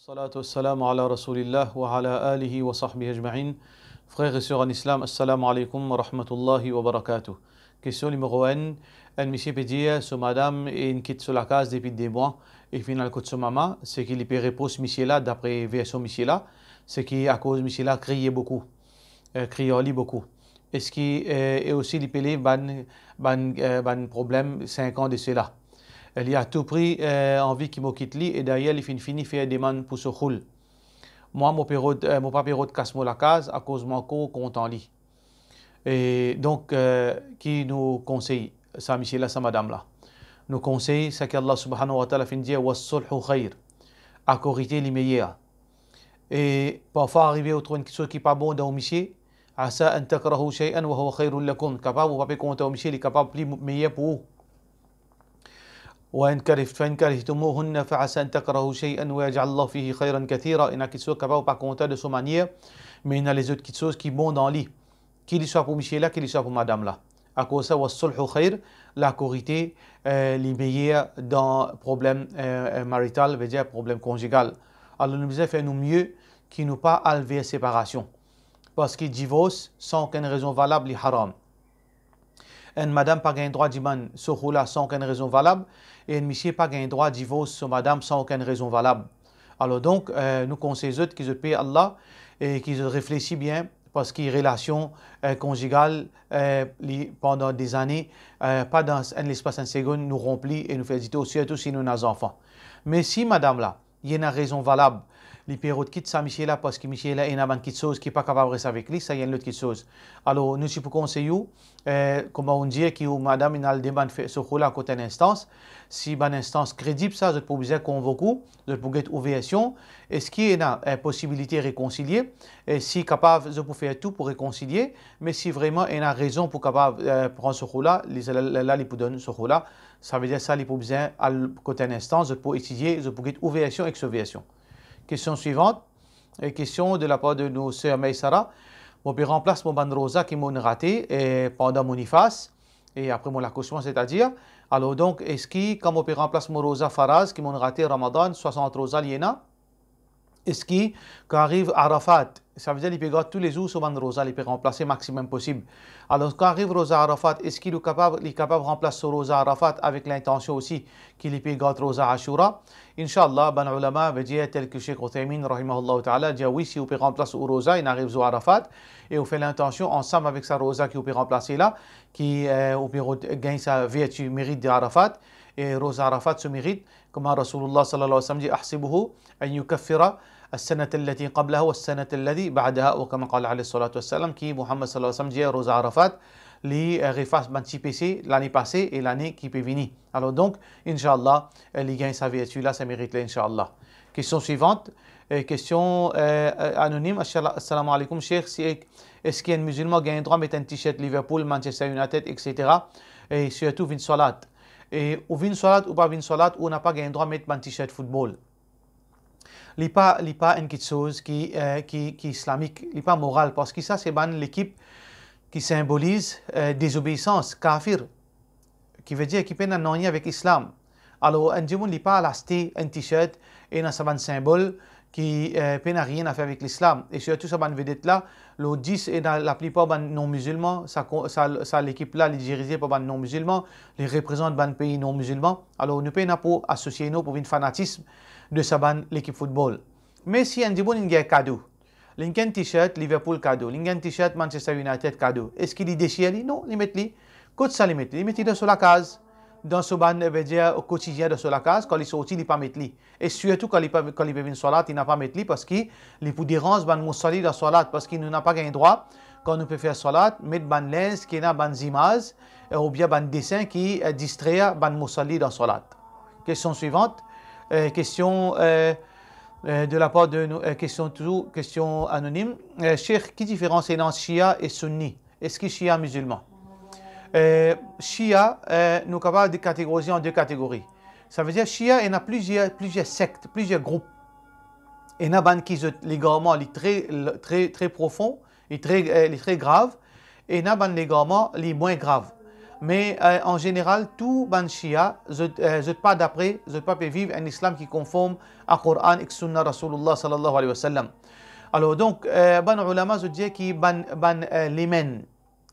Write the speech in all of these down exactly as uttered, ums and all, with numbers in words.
Salatu wassalamu ala Rasoulillah wa ala alihi wa sahbihi ajmain. Frer e ser an Islam, assalamu alaikum wa rahmatullahi wa barakatuh. Kestion nimero enn, enn misie pe dir so madam inn kit so lakaz depi de mwa, e finn al kot so mama, seki li pe repros misie la, dapre version misie la, seki akoz misie la kriye boukou, eh, kriye ar li boukou. Eski, eh, e osi li pe lev bann, bann, eh, bann problem sink an de sela. Eh, li a tou pri, eh, anvi ki mo kit li, e dayer li finn fini fer demann pou so khoul. Mwa, mo pe rod, eh, mo pa pe rod kas mo lakaz, akoz mo ankor kontan li. E donk, eh, ki nou konsey sa misie la, sa madam la? Nou konsey seki Allah subhanahu wa ta'ala finn dir, "Wassulhu khair." Akorite li meyer. E parfwa arive ou trouv enn kiksoz ki pa bon dan ou misie, "Asa an takrahu shay'an wa huwa khairul lakum." Kapav ou pa pe kontan ou misie, li kapav pli meyer pou ou. "Wa in karih-, fa in karihtumuhunna fa asa an takrahu shay'an wa yaj'al Allahu fihi khairan kathira." Ena kiksoz kapav ou pa kontan de so manier, me ena lezot kiksoz ki bon dan li. Ki li swa pou misie la, ki li swa pou madam la. Akoz sa, "Wassulhu khair", lakorite, eh, li meyer dan problem, eh, eh, marital, vedir problem konjigal. Alor nou bizin fer nou mie ki nou pa al ver separasion. Parski divors san okenn rezon valab, li haram. Enn madam pa gagn drwa dimann so khoula san okenn rezon valab, e enn misie pa gagn drwa divors so madam san okenn rezon valab. Alor donk, eh, nou konsey zot ki zot per Allah e ki zot reflesi bien, parski relasion, eh, konjigal, eh, li, pandan dezane, eh, pa dan enn lespas enn segonn nou ronp li e nou fer ditor, sirtou si nou ena zanfan. Me si madam la, li ena rezon valab, li pe rod kit sa misie la parski misie la ena bann kiksoz ki pa kapav res avek li, sa enn lot kiksoz. Alor nou ti pou konsey ou, eh, kouma ou dir ki ou madam inn al demann fer so khoula kot enn instans, si bann instans kredib sa, zot pou bizin konvok ou, zot pou get ou version, eski ena, eh, posibilite rekonsilie, e si kapav, zot pou fer tou pou rekonsilie, me si vreman ena rezon pou kapav, eh, pran so khoula, li, la, la, la, li pou donn so khoula, savedir sa, li pou bizin al kot enn instans, zot pou etidie, zot pou get ou version ek so version. Kestion swivant, e kestion de lapar de nou ser Maisara, mo pe ranplas mo bann roza ki mo'nn rate, eh, pandan mo nifas, e apre mo lakosman, setadir. Alor donk, eski kan mo pe ranplas mo roza faraz ki mo'nn rate Ramadan, swasant roza li ena, eski kan ariv Arafat, savedir li pe gard toulezour so bann roza, li pe ranplase maximum posib. Alor kan ariv roza Arafat, eski li kapav, li kapav ranplas so roza Arafat avek lintansion osi ki li pe gard roza Ashura? Inshallah, bann ulama, vedir tel ki Sheikh Uthaymin, rahimahullahu ta'ala, dir wi, si ou pe ranplas ou roza, inn ariv zour Arafat, e ou fer lintansion ansam avek sa roza ki ou pe ranplase la, ki, eh, ou pe rod-, gagn sa verti, merit de Arafat, e roza Arafat so merit, kouma Rasoulullah sallallahu alayhi wa sallam dir, "Ahsibuhu an yukaffira as-sanata allati qablaha was-sanata allati ba'daha", ou kouma qala alayhi salatu wassalam, ki Muhammad sallallahu alayhi wa sallam dir, roza Arafat, li, eh, efas bann ti pese lane pase e lane ki pe vini. Alor donk, inshallah, eh, li gagn sa verti la, sa merit la, inshallah. Kestion swivant, eh, kestion, eh, eh, anonim, "Assala-, assalamu alaykum, Sheikh, si, eski enn mizilman gagn drwa met enn t-shirt Liverpool, Manchester United, et cetera, e sirtou vinn swalat?" E ou vinn swalat, ou pa vinn swalat, ou napa gagn drwa met bann t-shirt football. Li pa, li pa enn kiksoz ki, eh, ki, ki islamik, li pa moral, parski sa se bann lekip ki sinboliz, eh, dezobeisans, kafir, ki vedir ki pena nanye avek Islam. Alor enn dimoun li pa al aste enn t-shirt ena sa bann sinbol ki, eh, pena nanye a fer avek Lislam. E sirtou sa bann vedet la, lor dis, ena laplipar bann non-mizilman, sa ko-, sa, sa lekip la, li dirize par bann non-mizilman, li reprezant bann pei non-mizilman. Alor nou pena pou asosie nou pou vinn fanatism de sa bann lekip football. Me si enn dimoun inn gagn kado, linn gagn t-shirt Liverpool kado, linn gagn t-shirt Manchester United kado, eski li desir li? Non, li met li. Kot sa li met li? Li met li dan so lakaz, dan so bann, eh, vedir kotidien dan so lakaz, kan li sorti, li pa met li. E sirtou kan li pa, kan li pe vinn swalat, li napa met li, parski li pou deranz bann mousali dan swalat, parski nou napa gagn drwa, kan nou pe fer swalat, met bann linz ki ena bann zimaz, eh, oubien bann desin ki, eh, distrer bann mousali dan swalat. Kestion swivant, eh, kestion, eh, eh, de lapar de nou, eh, kestion toultan, kestion anonim. Eh, Sheikh, ki diferans ena ant Shia e Sunni? Eski Shia mizilman? Eh, Shia, eh, nou kapav de kategorize an de kategori. Savedir Shia ena plizier, plizier sekt, plizier group. Ena bann ki zot legarman li tre, tre, tre profon, li tre, eh, li tre grav. Ena bann legarman li mwin grav. Me, eh, an zeneral, tou bann Shia, zot, eh, zot pa dapre, zot pa pe viv enn Islam ki konform a Koran ek Sunna Rasoulillah sallallahu alayhi wa sallam. Alor, donk, eh, bann oulama, zot dir ki bann, bann, eh, limam,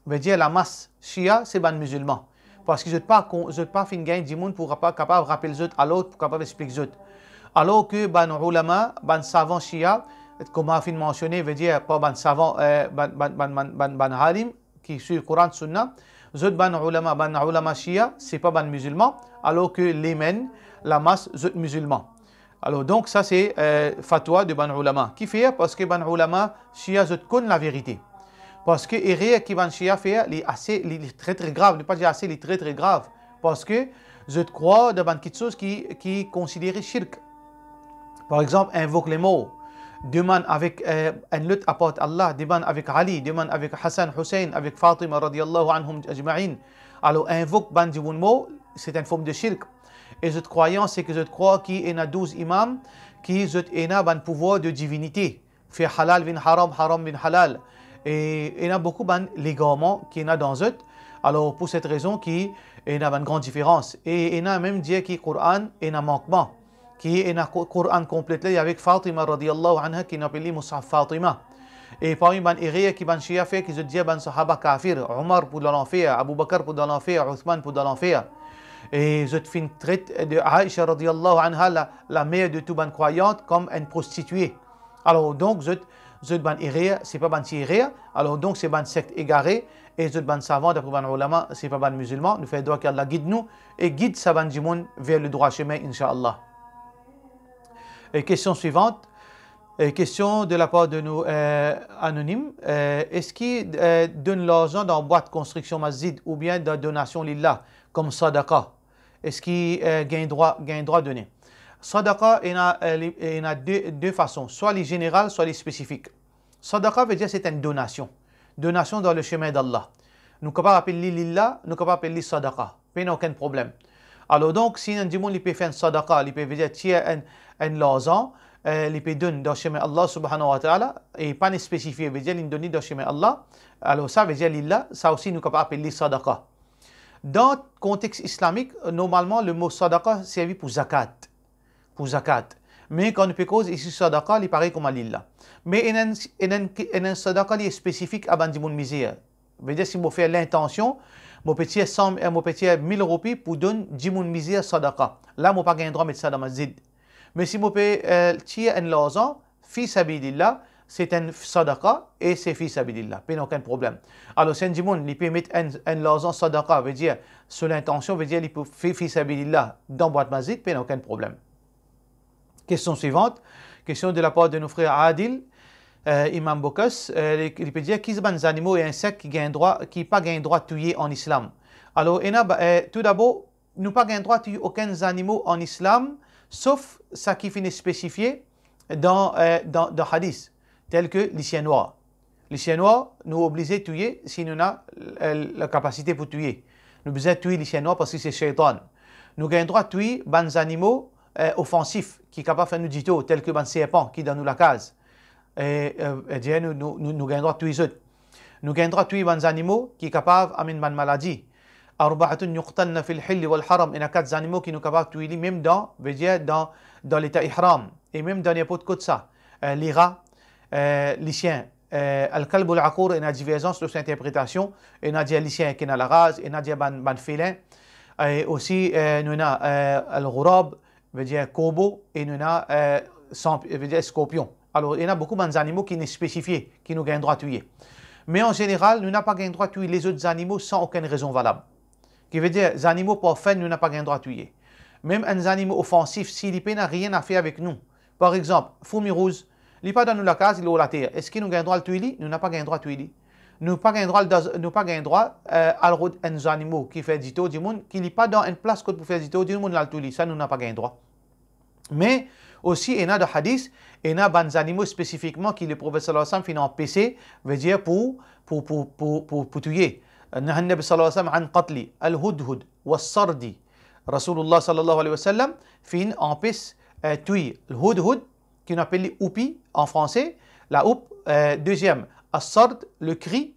vedir lamas Shia, se bann mizilman. Parski zot pa kon-, zot pa finn gagn dimoun pou kapa-, kapav rapel zot, alor pou kapav explik zot. Alor ki bann oulama, bann savan Shia, kouma finn mansione, vedir par bann savan, eh, bann, bann, bann, bann, bann, bann alim ki swiv Koran, Sunna, zot bann oulama, bann oulama Shia, se pa bann mizilman, alor ki limam, lamas, zot mizilman. Alor, donk, sa se, eh, fatwa de bann oulama. Kifer? Parski bann oulama Shia, zot konn laverite. Parski erer ki bann Shia fer, li ase, li, li tre, tre grav. Li pa dir ase, li tre, tre grav. Parski zot krwar dan bann kitsoz ki, ki konsidere shirk. Par exanp, invok lemor, demann avek, eh, enn lot apar Allah, demann avek Ali, demann avek Hasan, Husein, avek Fatima radiyallahu anhum ajma'in. Alor, invok bann dimoun mor, se enn form de shirk. E zot krwayans, se ki zot krwar ki ena douz imam, ki zot ena bann pouvwar de divinite. Fer halal vinn haram, haram vinn halal. E ena boukou bann legarman ki ena dan zot. Alor, pou set rezon ki ena bann gran diferans. E ena mem dir ki Koran ena mankman. Ki ena Ko-, Koran konplet la, avek Fatima radiyallahu anha, ki nou apel li Mushaf Fatima. E parmi bann erer ki bann Shia fer, ki zot dir bann sahaba kafir, Omar pou dan lanfer, Abou Bakr pou dan lanfer, Ousman pou dan lanfer. E zot finn tret de Aisha radiyallahu anha, la, la mer de tou bann krwayant, kom enn prostitie. Alor, donk, zot, zot bann erer, se pa bann ti erer. Alor, donk, se bann sekt egare, e zot bann savan, dapre bann oulama, se pa bann mizilman. Nou fer dwa ki Allah gid nou, e gid sa bann dimoun ver le drwa semin, inshallah. E kestion swivant, e kestion de lapar de nou, eh, anonim, eh, eski, eh, donn larzan dan bwat konstriksion masjid oubien dan donasion lillah, kom sadaqa? Eski, eh, gagn drwa, gagn drwa done? Sadaqa, ena, eh, li, ena de, de fason. Swa li zeneral, swa li spesifik. Sadaqa vedir se enn donasion. Donasion dan le semin d'Allah. Nou kapav apel li lillah, nou kapav apel li sadaqa. Pena okenn problem. Alor donk, si enn dimoun li pe fer enn sadaqa, li pe, vedir tir enn, enn larzan, eh, li pe donn dan semin Allah subhanahu wa ta'ala, e pa ni spesifie, vedir li donn li dan semin Allah, alor sa vedir lillah, sa osi nou kapav apel li sadaqa. Dan kontex islamik, normalman, lemo sadaqa servi pou zakat. Pou zakat. Me kan nou pe koz isi sadaqa, li parey kouma lillah. Me ena enn, ena enn, ena enn sadaqa li spesifik a bann dimoun mizer. Vedir si mo fer lintansion, mo pe tir san, eh, mo pe tir mil roupi pou donn dimoun mizer sadaqa. La, mo pa gagn drwa met sa dan masjid. Me si mo pe, eh, tir enn larzan, fi sabilillah, se enn sadaqa e se fi sabilillah, pena okenn problem. Alor, si enn dimoun, li pe met enn, enn larzan sadaqa, vedir, so lintansion, vedir, li pou fer fi sabilillah dan bwat masjid, pena okenn problem. Kestion swivant, kestion de lapar de nou frer Adil, eh, Imam Bokas, eh, li, li pe dir, ki bann zanimo e insek ki gagn drwa, ki pa gagn drwa touye an Islam? Alor, ena, ba, eh, toudabor, nou pa gagn drwa touy okenn zanimo an Islam, sof sa ki finn spesifie dan, eh, dan, dan hadis, tel ki lisien nwar. Lisien nwar, nou oblize touye si nou ena, eh, lakapasite pou touye. Nou bizin touy lisien nwar parski se seytan. Nou gagn drwa touy bann zanimo, eh, ofansif ki kapav fer nou ditor, tel ki bann serpan ki dan nou lakaz. E, eh, e dir nou, nou, nou, nou gagn drwa touy zot. Nou gagn drwa touy bann zanimo ki kapav amenn bann maladi. Arba'atun yuqtalna fil hilli wal haram. Ena kat zanimo ki nou kapav touy li mem dan, vedir dan, dan leta ihram. E mem dan ninport kot sa. Eh, lera, eh, lisien, eh, al-kalbul aqur, ena diverzans lor so interpretasion, ena dir lisien ki ena laraz, ena dir bann, bann felin. E osi, eh, nou ena, eh, al-ghurab, vedir korbo, e nou ena, eh, san-, vedir skorpion. Alor, ena boukou bann zanimo ki ni spesifie, ki nou gagn drwa touye. Me an zeneral, nou napa gagn drwa touy lezot zanimo san okenn rezon valab. Ki vedir, zanimo par fer, nou napa gagn drwa touye. Mem enn zanimo ofansif, si li pena nanye a fer avek nou. Par exanp, fourmi rouz, li pa dan nou lakaz, li lor later. Eski nou gagn drwa al touy li? Nou napa gagn drwa touy li. Nou pa gagn drwa al dan, nou pa gagn drwa, eh, al rod enn zanimo ki fer ditor dimoun, ki li pa dan enn plas kot pou fer ditor dimoun, al touy li. Sa nou napa gagn drwa. Me osi, ena dan hadis, ena bann zanimo spesifikman ki Leprofet sallallahu alayhi wa sallam finn anpese, vedir pou, pou, pou, pou, pou, pou touye. Naha Nabi sallallahu alayhi wa sallam an qatli al-hudhud was-sardi. Rasoulillah sallallahu alayhi wa sallam finn anpes, eh, touy al-hudhud, ki nou apel li oupi an franse, la houppe, eh, deziem, as-sard, le cri,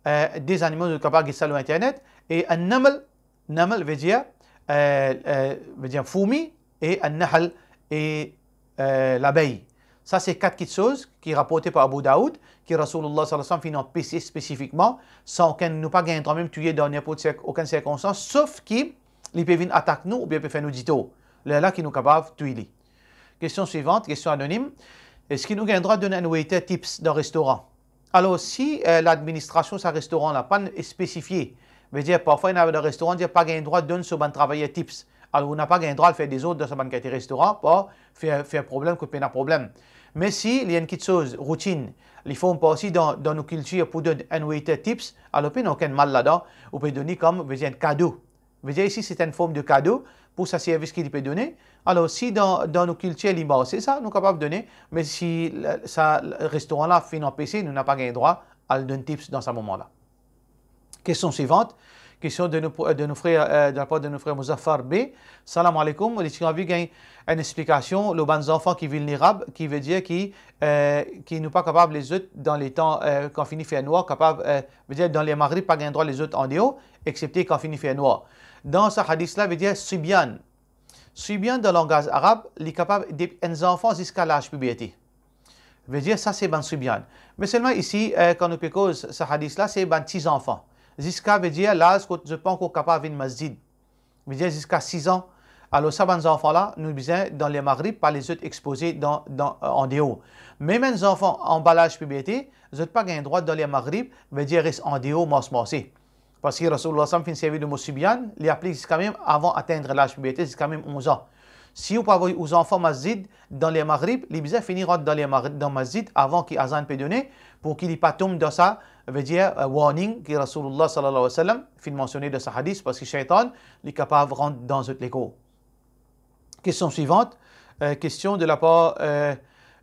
eh, de zanimo, nou kapav get sa lor internet, e an-naml, naml vedir, eh, eh, vedir fourmi, e an-nahl, e, eh, labey. Sa se kat kiksoz ki raporte par Abu Daoud, ki Rasoulullah sallallahu alayhi wa sallam finn anpese spesifikman, san okenn, nou pa gagn drwa mem touye dan ninport sir-, okenn sirkonstans, sof ki li pe vinn atak nou oubien pe fer nou ditor. Lerla ki nou kapav touy li. Kestion swivant, kestion anonim. Eski nou gagn drwa donn enn waiter tips dan restoran? Alor, si, eh, ladministrasion sa restoran la pa'nn spesifie, vedir parfwa ena dan restoran dir pa gagn drwa donn so bann travayer tips. Alor, ou napa gagn drwa al fer dezord dan sa bann kalite restoran, par fer, fer problem kot pena problem. Me si li enn kiksoz routinn, li form parti dan, dan nou kiltir pou donn enn waiter tips, alor pena okenn mal ladan, ou pe donn li kom, vedir enn kado. Vedir isi se enn form de kado pou sa servis ki li pe done. Alor, si dan, dan nou kiltir li marse sa, nou kapav done, me si la, sa restoran la finn anpese, nou napa gagn drwa al donn tips dan sa moman la. Kestion swivant, kestion de nou, de nou frer, eh, de lapar de nou frer Muzaffar B. Salam aleykoum, li ti anvi gagn enn explikasion lor bann zanfan ki vilnerab, ki vedir ki, eh, ki nou pa kapav les zot dan letan, eh, kan fini fer nwar, kapav, eh, vedir dan ler Maghrib pa gagn drwa les zot andeor, exepte kan fini fer nwar. Dan sa hadis la, vedir sibyan. Sibyan dan langaz arab, li kapav de enn zanfan ziska laz piberte. Vedir sa se bann sibyan. Me selman isi, eh, kan nou pe koz sa hadis la, se bann ti zanfan. Ziska, vedir laz kot zot pa ankor kapav vinn masjid. Vedir ziska sis an. Alor sa bann zanfan la, nou bizin dan ler Maghrib pa les zot expoze dan, dan, eh, andeor. Mem enn zanfan anba laz piberte, zot pa gagn drwa dan ler Maghrib, vedir res andeor, mars marse. Parski Rasoulullah sallam finn servi le mo sibyan, li aplik ziska mem avan atenn laz piberte, ziska mem onz an. Si ou pou avoy ou zanfan masjid dan ler Maghrib, li bizin fini rant dan ler Maghrib, dan masjid avan ki azan pe done, pou ki li pa tom dan sa, vedir, eh, warning ki Rasoulullah sallallahu alayhi wa sallam finn mansione dan sa hadis, parski sheytan, li kapav rant dan zot lekor. Kestion swivant, eh, kestion de lapar, eh,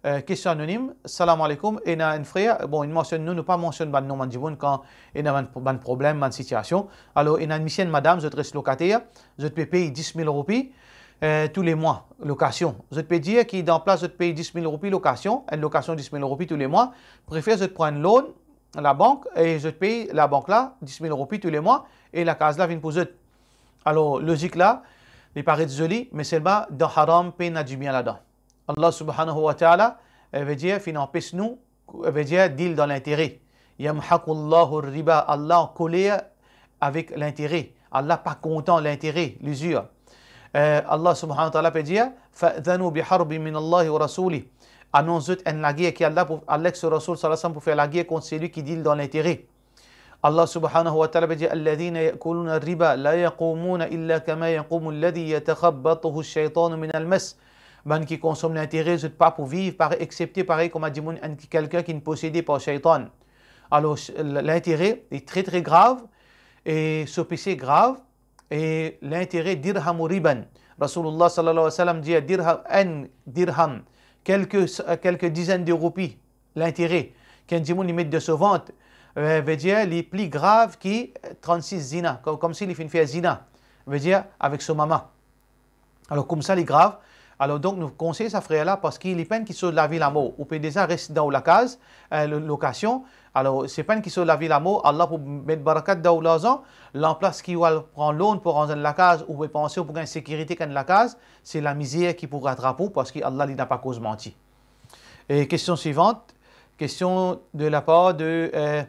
eh, kestion anonim. Salam aleykoum, ena enn frer, bon, inn mansionn nou, nou pa mansionn bann nom bann dimoun kan ena bann, bann problem, bann sitiasion. Alor, ena enn misie, enn madam, zot res lokater, zot pe pey dis mil roupi, eh, tou le mwa, lokasion. Zot pe dir ki dan plas zot pey dis mil roupi lokasion, enn lokasion dis mil roupi tou le mwa, prefer zot pran enn loan, labank, e zot pey labank la dis mil roupi tou le mwa, e lakaz la vinn pou zot. Alor, lozik la, li paret zoli, me selman dan haram pena dibien ladan. Allah subhanahu wa ta'ala, eh, vedir, finn anpes nou, eh, vedir, deal dan lintere. Yamhaqullahu riba, Allah ankoler avek lintere. Allah pa kontan lintere, lizir. Eh, Allah subhanahu wa ta'ala pe dir, "Fa'dhanu biharbin minallahi wa rasulih." Anons zot enn lager ki Allah pou, Allah ek so Rasoul sallallahu alayhi wa sallam pou fer lager kont seli ki deal dan lintere. Allah subhanahu wa ta'ala pe dir, "Alladhina ya'kuluna riba la yaqumuna illa kama yaqumu alladhi yatakhabbatuhu ash-shaytanu minal mas." Bann ki konsom lintere, zot pa pou viv parey, exepte parey kouma dimoun enn ki, kelkenn ki'nn posede par sheytan. Alor, sh-, l-, lintere li tre, tre grav, e so pese grav, e lintere dirham riban. Rasoulullah sallallahu alayhi wa sallam dir, dirham, enn dirham, kelke, kelke dizenn de roupi, lintere ki enn dimoun li met dan so vant, eh, vedir li pli grav ki trannsis zina, kom, komsi li finn fer zina, vedir avek so mama. Alor, koumsa li grav. Alor, donk, nou konsey sa frer la, parski li pa enn kiksoz lavi lamor. Ou pe deza res dan ou lakaz, eh, lo-, lokasion. Alor, se pa enn kiksoz lavi lamor, Allah pou met barakat dan ou larzan, lanplas ki ou al pran loan pou ranz enn lakaz, ou pe panse ou pou gagn sekirite ek enn lakaz, se lamizer ki pou ratrap ou, parski Allah li napa koz manti. E kestion swivant, kestion de lapar de, eh,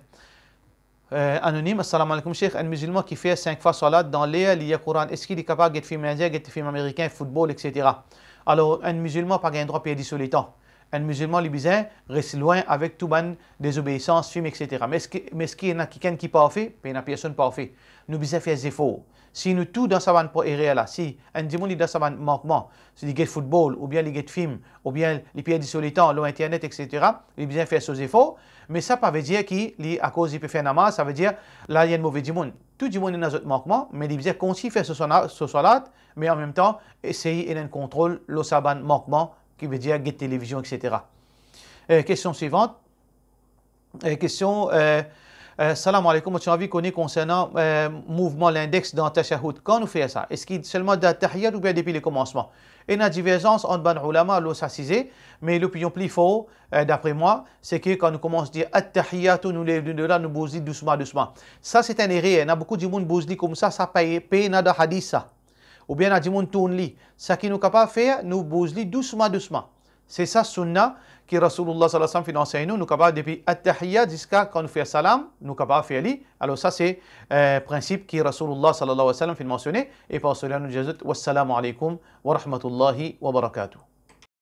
eh, anonim. Assalamu alaikum, Sheikh. Enn mizilman ki fer sink fwa swalat dan ler li lir Koran, eski li kapav get fim indien, get fim amerikin, foutbol, et cetera? Alor, enn mizilman pa gagn drwa perdi so letan. Enn mizilman, li bizin res lwin avek tou bann dezobeisans, fim, et cetera. Me eski, me eski ena kikenn ki parfe? Pena personn parfe. Nou bizin fer zefor. Si nou tou dan sa bann erer la, si enn dimoun li dan sa bann mankman, si li get foutbol, oubien li get fim, oubien li perdi so letan lor internet, et cetera, li bizin fer so zefor, me sa pa vedir ki li, akoz li pe fer namaz, sa vedir la li enn move dimoun. Tou dimoun ena zot mankman, me li bizin kontign fer so swana-, so swalat, me anmemtan esey ena enn kontrol lor sa bann mankman, ki vedir get televizion, et cetera. Eh, kestion swivant. Eh, kestion, eh, Eh, salam aleykoum, mo ti anvi kone konsernan, eh, mouvman lindex dan tashahoud. Kan nou fer sa, eski selman dan tahiyat oubien depi lekomansman? Ena diverzans ant bann oulama lor sa size, me lopinion pli for, eh, dapre mwa, se ke kan nou koumans dir at-tahiyatu, nou lev nou de la, nou bouz li dousman, dousman. Sa se enn erer, ena boukou dimoun bouz li koumsa, sa pe, pena dan hadis sa. Oubien ena dimoun tourn li. Seki nou kapav fer, nou bouz li dousman, dousman. Se sa sunna ki Rasoulillah sallallahu alayhi wa sallam finn ansegn nou, nou kapav depi at-tahiyat ziska kan nou fer salam, nou kapav fer li. Alor sa se, eh, prinsip ki Rasoulillah sallallahu alayhi wa sallam finn mansione, e par sela nou dir zot, wassalamu aleykoum wa rahmatullahi wa barakatuh.